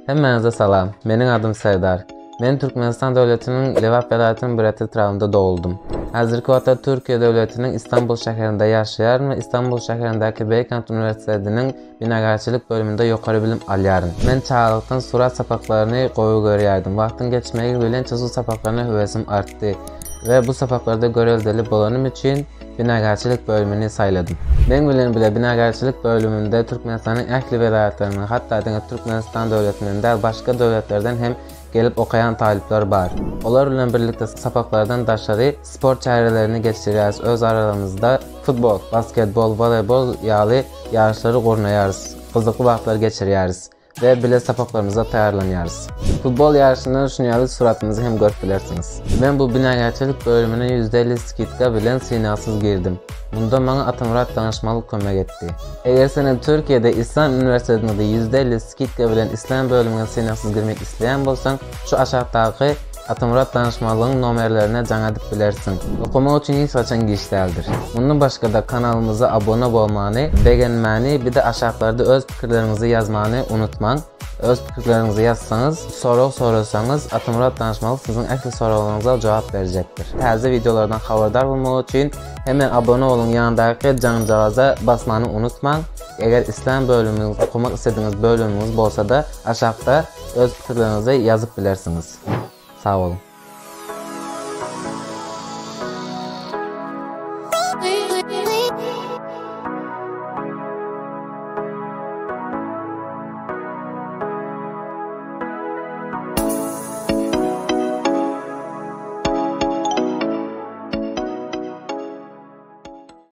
Hemmäňize salam. Meniň adym Serdar. Men Türkmenistan döwletiniň Lebap welaýatynyň Büret etrabynda doguldym. Häzirki wagtda Türkiýe döwletiniň Istanbul şäherinde ýaşaýaryn we Istanbul şäherindäki Beýkent uniwersitetiniň binagärçilik bölüminde ýokary bilim alýaryn. Men çagalykdan surat sapaklaryny gowy görýärdim. Wagtyň geçmegi bilen çyzuw sapaklaryna höwesim artdy we bu sapaklarda göreldeli bolanym üçin binagärçilik bölümini saýladym. Meň bilen bile binagärçilik bölüminde Türkmenistanyň ähli welaýatlaryndan, hatda diňe Türkmenistan döwletinden däl, başga döwletlerden hem gelip okaýan talyplar bar. Olar bilen birlikde sapaklardan daşary sport çärelerini geçirýäris, öz aralarymyzda futbol, basketbol, woleýbol ýaly ýaryşlary gurnaýarys, gyzykly wagtlar geçirýäris. We bile sapaklarymyza taýýarlanýarys. Futbol ýaryşyndan şuny ýaly suratymyzy hem görüp bilersiňiz. Men bu binagärçilik bölümine 50% skidka bilen synagsyz girdim. Munda maňa Atamyrat danyşmalyk kömek etdi. Eger sen hem Türkiýede Islam uniwersitetinde 50% skidka bilen islän bölümiňe synagsyz girmek isleýän bolsaň, şu aşakdaky Atamyrat danyşmalygyň nomerlerine jaň edip bilersiň. Okamak üçin hiç haçan giç däldir. Mundan başgada kanalymyza abone bolmany, begenmäni bir-de aşaklarda öz pikirleriňizi ýazmany unutmaň. Öz pikirleriňizi ýazsaňyz, sorag sorasaňyz Atamyrat danyşmalyk siziň ähli soraglaryňyza jogap berjekdir. Täze wideolardan habardar bolmak üçin hemen abone boluň ýandaky jaňjagaza basmany unutmaň. Eger islän bölümiňiz okamak isledigiňiz bölümiňiz bolsada aşakda öz pikirleriňizi ýazyp bilersiňiz. Sag boluň.